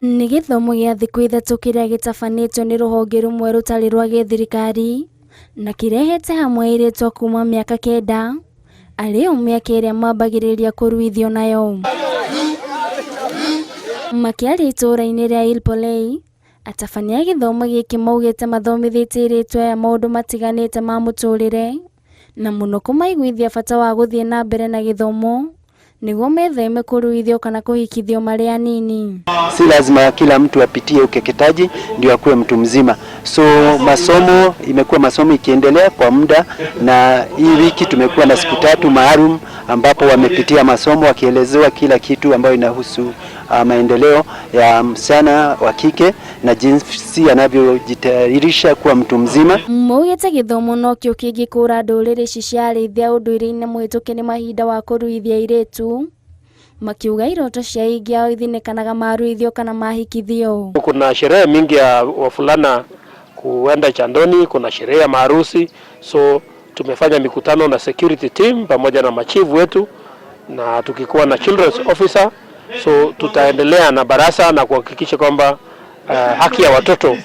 Nĩ gĩthomo gĩa thikũ 3 kĩrĩa gĩtabanĩtio nĩ rũhonge rũmwe rũtarĩ rwa gĩthirikari na kĩrehete hamwe airĩtu a kuma mĩaka 9 arĩo mĩaka ĩrĩa mambagĩrĩria kũruithio nayo. Makĩaria itũũra-inĩ rĩa Ilpolei, atabania a gĩthomo gĩkĩ maugĩte mathomithĩtie airĩtu aya maũndũ matiganĩte ma mũtũrĩre na mũno kũmaiguithia bata wa gũthiĩ na mbere na gĩthomo nĩguo metheme kũruithio kana kũhikithio marĩ anini. Si lazima kila mtu apitie ukeketaji ndio akuwe mtu mzima. So masomo imekuwa masomo ikiendelea kwa muda, na hii wiki tumekuwa na siku 3 maalum ambapo wamepitia masomo wakielezewa kila kitu ambayo inahusu maendeleo ya msichana wa kike na jinsi anavyojitayarisha kuwa mtu mzima. Maugĩte gĩthomo nokĩo kĩngĩkũra ndũrĩrĩ ici cia arĩithia ũndũire-inĩ mũhĩtũke nĩ mahinda wa kũruithia airĩtu, makiuga iroto cia aingĩ ao ithinĩkanaga maruithio kana mahikithio. Kuna sherehe mingi ya wavulana kuenda chandoni, kuna sherehe ya maharusi, so tumefanya mikutano na security team pamoja na machifu wetu na tukikuwa na children's officer, so tutaendelea na barasa na kuhakikisha kwamba haki ya watoto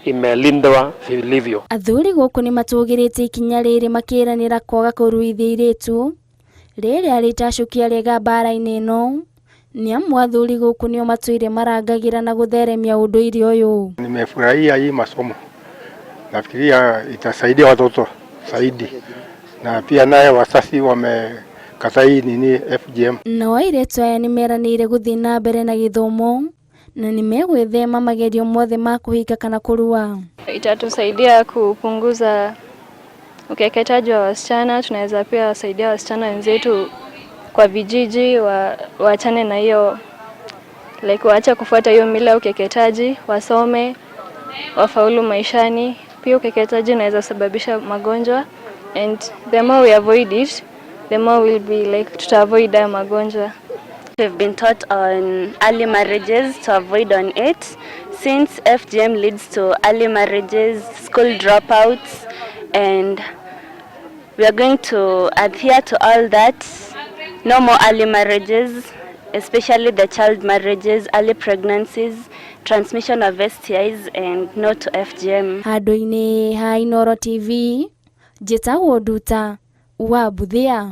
imelindwa vilivyo. Athuri gũkũ nĩ matũgĩrĩtie ikinya rĩrĩ makĩranĩra kwaga kũruithia airĩtu rĩrĩa rĩtacũkia rĩega mbara-inĩ ĩno nĩ amu athuri gũkũ nĩo matũire marangagĩra na gũtheremia ũndũire ũyũ. Nimefurahia hii masomo, nafikiria itasaidia watoto zaidi, na pia naye wazazi wamekataa hii nini FGM. Nao airĩtu aya nĩ meranĩire gũthiĩ na mbere na gĩthomo na nĩ megwĩthema magerio mothe ma kũhika kana kũrua. Itatusaidia kupunguza ukeketaji wa wasichana. Tunaweza pia wasaidia wasichana wenzetu kwa vijiji waachane na hiyo, like waache kufuata hiyo mila ya ukeketaji, wasome, wafaulu maishani. Pia ukeketaji unaweza sababisha magonjwa, and the more we avoid it, the more we'll be like tuta avoid haya magonjwa. We've been taught on early marriages, to avoid on it, since FGM leads to early marriages, school dropouts, and we are going to adhere to all that. No more early marriages, especially the child marriages, early pregnancies, transmission of STIs, and no to FGM. Handũ-inĩ ha Inooro TV, njĩtagwo Nduta wa Mbuthia.